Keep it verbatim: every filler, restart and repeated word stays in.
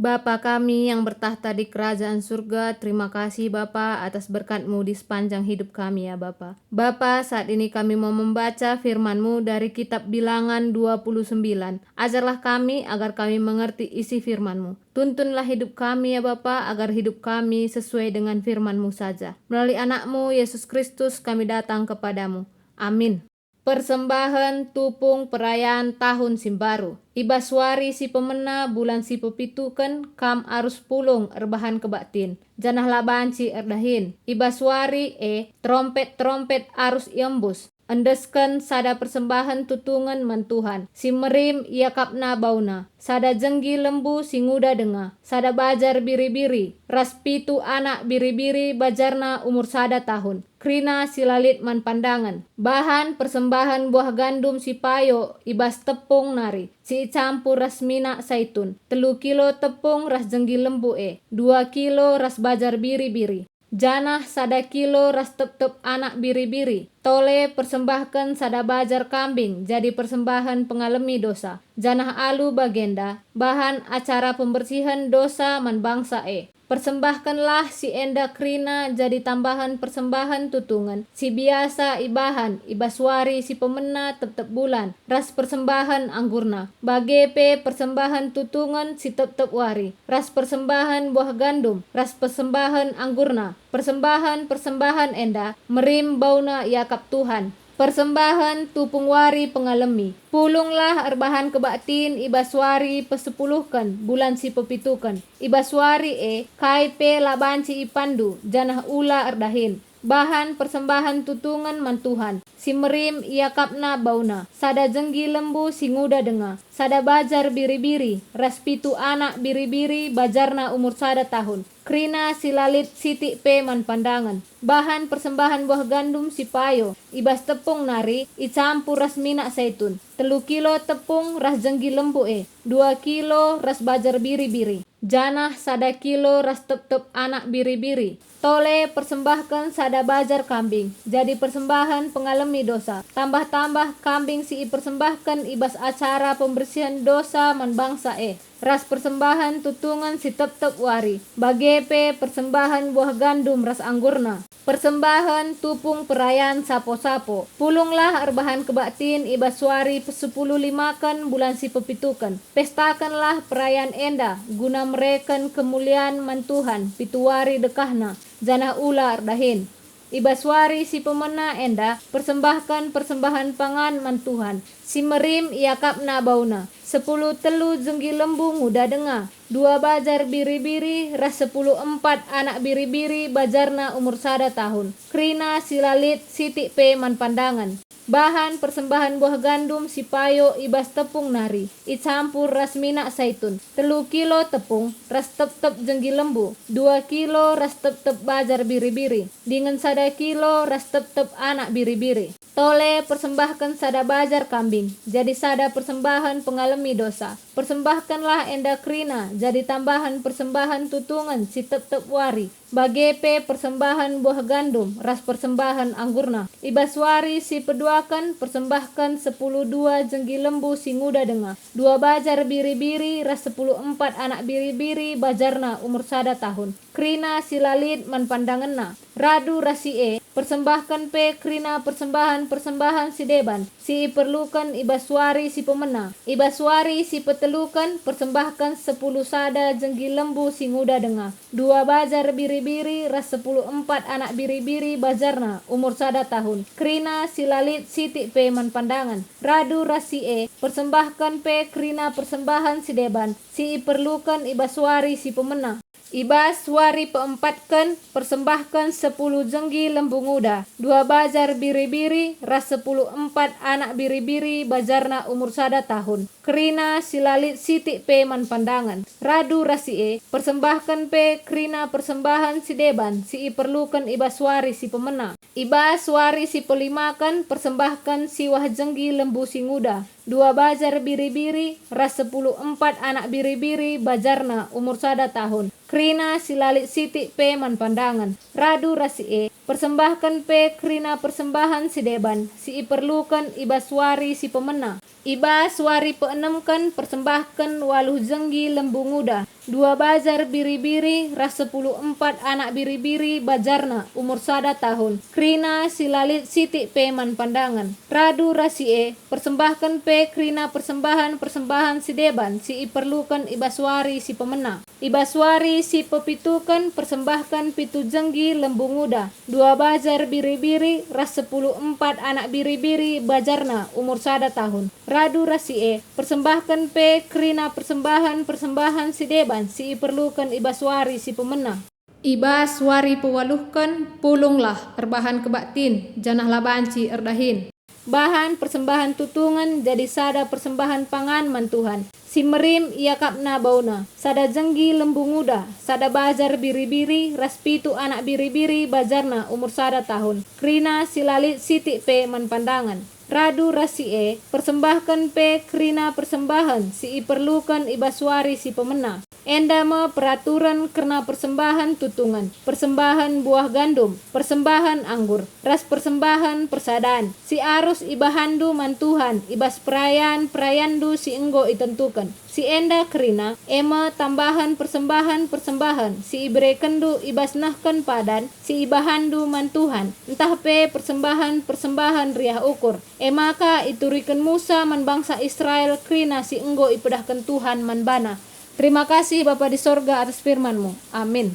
Bapa kami yang bertakhta di kerajaan surga, terima kasih Bapa atas berkat-Mu di sepanjang hidup kami ya Bapa. Bapa, saat ini kami mau membaca firman-Mu dari kitab Bilangan dua puluh sembilan. Ajarlah kami agar kami mengerti isi firman-Mu. Tuntunlah hidup kami ya Bapa, agar hidup kami sesuai dengan firman-Mu saja. Melalui Anak-Mu, Yesus Kristus, kami datang kepada-Mu. Amin. Persembahen tupung perayan tahun si mbaru. I bas wari si pemena bulan si pepituken kam arus pulung erbahan kebaktin, janah la banci erdahin. I bas wari e terompet-terompet arus iembus, endesken sada persembahen tutungen man Tuhan, si merim iakapna bauna, sada jenggi lembu si nguda denga, sada bajar biri-biri, ras pitu anak biri-biri bajarna umur sada tahun. Kerina si la lit man pandangen. Bahan persembahen buah gandum si payo i bas tepung nari, si icampur ras minak saitun, telu kilo tepung ras jenggi lembu e, dua kilo ras bajar biri-biri, janah sada kilo ras tep-tep anak biri-biri. Tole persembahken sada bajar kambing jadi persembahen pengalemi dosa, janah alu bagenda bahan acara pembersihen dosa man bangsa e. Persembahkenlah si enda kerina jadi tambahen persembahen tutungen si biasa ibahan i bas wari si pemena tep-tep bulan, ras persembahen anggurna, bage pe persembahen tutungen si tep-tep wari, ras persembahen buah gandum, ras persembahen anggurna. Persembahen-persembahen enda merim bauna iakap Tuhan. Persembahen tupung wari pengalemi. Pulunglah erbahan kebaktin i bas wari pesepuluhken bulan si pepituken. I bas wari e, kai pe la banci ipanndu, janah ula erdahin. Bahan persembahen tutungen man Tuhan, si merim iakapna bauna, sada jenggi lembu si nguda denga, sada bajar biri-biri, ras pitu anak biri-biri bajarna umur sada tahun. Kerina si la lit sitik pe man pandangen. Bahan persembahen buah gandum si payo i bas tepung nari icampur ras minak saitun, telu kilo tepung ras jenggi lembu e, dua kilo ras bajar biri-biri, janah sada kilo ras tep-tep anak biri-biri. Tole persembahken sada bajar kambing jadi persembahen pengalemi dosa, tambah-tambah kambing si ipersembahken i bas acara pembersihen dosa man bangsa e, ras persembahen tutungen si tep-tep wari, bage pe persembahen buah gandum ras anggurna. Persembahen tupung perayan sapo-sapo. Pulunglah erbahan kebaktin i bas wari pesepuluh limaken bulan si pepituken. Pestakenlah perayan enda guna mereken kemulian man Tuhan pitu wari dekahna, janah ula erdahin. I bas wari si pemena enda persembahken persembahen pangan man Tuhan, si merim iakapna bauna, sepuluh telu jenggi lembu nguda denga, dua bajar biri-biri ras sepuluh empat anak biri-biri bajarna umur sada tahun, kerina si la lit sitik pe man pandangen. Bahan persembahen buah gandum si payo i bas tepung nari, icampur ras minak saitun, telu kilo tepung ras tep-tep jenggi lembu, dua kilo ras tep-tep bajar biri-biri, dingen sada kilo ras tep-tep anak biri-biri. Tole persembahken sada bajar kambing jadi sada persembahen pengalemi dosa. Persembahkenlah enda kerina jadi tambahen persembahen tutungen si tep-tep wari, bage pe persembahen buah gandum ras persembahen anggurna. I bas wari si peduaken persembahken sepuluh dua jenggi lembu si nguda denga, dua bajar biri-biri ras sepuluh empat anak biri-biri bajarna umur sada tahun, kerina si la lit man pandangenna. Radu ras si e, persembahken pe kerina persembahen-persembahen si deban si iperluken i bas wari si pemena. I bas wari si peteluken persembahken sepuluh sada jenggi lembu si nguda denga, dua bajar biri-biri ras sepuluh empat anak biri-biri bajarna umur sada tahun, kerina si la lit sitik pe man pandangen. Radu ras si e, persembahken pe kerina persembahen si deban si iperluken i bas wari si pemena. I bas wari peempatken persembahken sepuluh jenggi lembu nguda, dua bajar biri-biri ras sepuluh empat anak biri-biri bajarna umur sada tahun, kerina si la lit sitik pe man pandangen. Radu ras si e, persembahken pe kerina persembahen si deban si iperluken i bas wari si pemena. I bas wari si pelimaken persembahken siwah jenggi lembu si nguda, dua bajar biri-biri ras sepuluh empat anak biri-biri bajarna umur sada tahun, kerina si la lit sitik pe man pandangen. Radu ras si e, persembahken pe kerina persembahen si deban si iperluken i bas wari si pemena. I bas wari peenemken persembahken waluh jenggi lembu nguda, dua bajar biri-biri ras sepuluh empat anak biri-biri bajarna umur sada tahun, kerina si la lit sitik pe man pandangen. Radu ras si e, persembahken pe kerina persembahen-persembahen si deban si iperluken i bas wari si pemena. I bas wari si pepituken persembahken pitu jenggi lembu nguda, dua bajar biri-biri ras sepuluh empat anak biri-biri bajarna umur sada tahun. Radu ras si e, persembahken pe kerina persembahen-persembahen si deban si iperluken i bas wari si pemena. I bas wari pewaluhken, pulunglah erbahan kebaktin, janah la banci erdahin. Bahan persembahen tutungen jadi sada persembahen pangan man Tuhan, si merim iakapna bauna, sada jenggi lembu nguda, sada bajar biri-biri ras pitu anak biri-biri bajarna umur sada tahun, kerina si la lit sitik pe man pandangen. Radu ras si e, persembahken pe kerina persembahen si iperluken i bas wari si pemena. Enda me peraturen kerna persembahen tutungen, persembahen buah gandum, persembahen anggur, ras persembahen persadan, si arus ibahanndu man Tuhan i bas perayan-perayanndu si enggo itentuken. Si enda kerina, e me tambahen persembahen-persembahen si iberekenndu i bas nehken padan si ibahanndu man Tuhan, ntah pe persembahen-persembahen riah ukur. E maka ituriken Musa man bangsa Israel kerina si enggo ipedahken Tuhan man bana. Terima kasih, Bapa di sorga, atas firman-Mu. Amin.